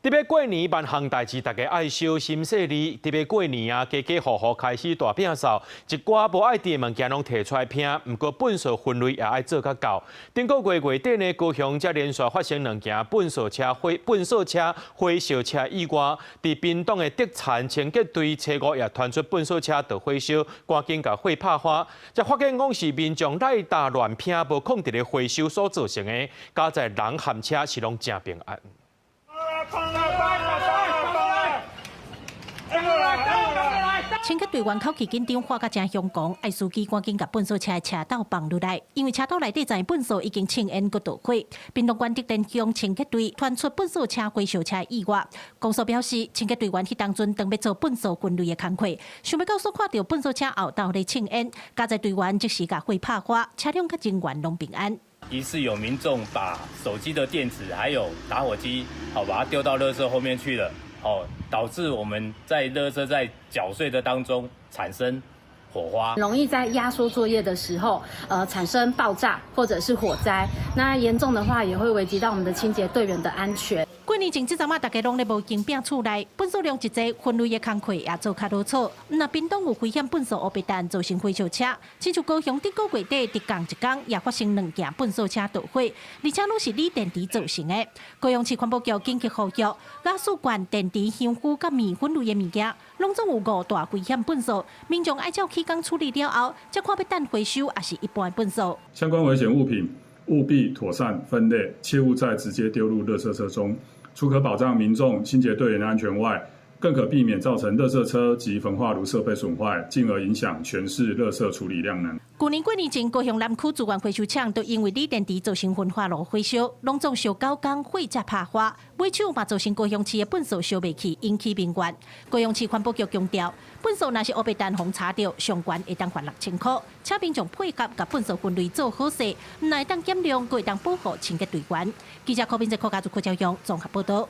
特別過年萬項代誌，大家愛小心細膩。特別過年啊，家家戶戶開始大摒掃，一寡無愛挃的物件攏提出來摒。毋過糞掃分類也愛做較到。頂個月月底呢，高雄才連續發生兩件糞掃車火燒車意外。佇屏東的竹田清潔隊初五也傳出糞掃車著火燒，趕緊共火拍花。才發現講是民眾賴沓亂摒無囥佇咧回收所造成的，佳哉人和車是攏誠平安。清潔隊員口氣緊張，喊甲誠凶狂，愛司機趕緊共糞掃車的車斗放落來，因為車斗內底載糞掃已經衝煙閣著火。屏東縣竹田鄉清潔隊傳出糞掃車火燒車意外，公所表示，清潔隊員彼當陣當欲做糞掃分類的工課，想欲到煞看著糞掃車後斗咧衝煙，佳哉隊員即時共火拍花，車輛佮人員攏平安。疑似有民眾把手機的電池還有打火機，好把它丟到垃圾後面去了，哦，導致我們在垃圾在攪碎的當中產生火花，容易在壓縮作業的時候，產生爆炸或者是火災，那嚴重的話也會危及到我們的清潔隊員的安全。過年前這陣仔，大家攏咧無閒摒厝內，糞掃量一濟，分類的工課也做較囉嗦。毋但屏東有危險糞掃烏白彈造成火燒車，親像高雄頂個月底佇仝一工也發生兩件糞掃車著火，而且攏是鋰電池造成的。高雄市環保局緊急呼籲，瓦斯罐、電池、香灰佮麵粉類的物件，攏總有五大危險糞掃，民眾愛照起工處理了後，才看欲等回收，抑是一般的糞掃。相關危險物品務必妥善分類，切勿再直接丟入垃圾車中。除可保障民眾清潔隊員的安全外，更可避免造成垃圾車及焚化爐設備損壞，進而影響全市垃圾處理量能。舊年過年前，高雄南區資源回收廠都因為鋰電池造成焚化爐火燒，攏總燒九工火才拍花。尾手嘛造成高雄市的糞掃燒袂去，引起民怨。高雄市環保局強調，糞掃若是烏白彈予查著，上懸會當罰6000箍，請民眾配合共糞掃分類做好勢，毋但會當減量，閣會當保護清潔隊員。記者柯斌哲、柯家祖、柯昭勇綜合報道。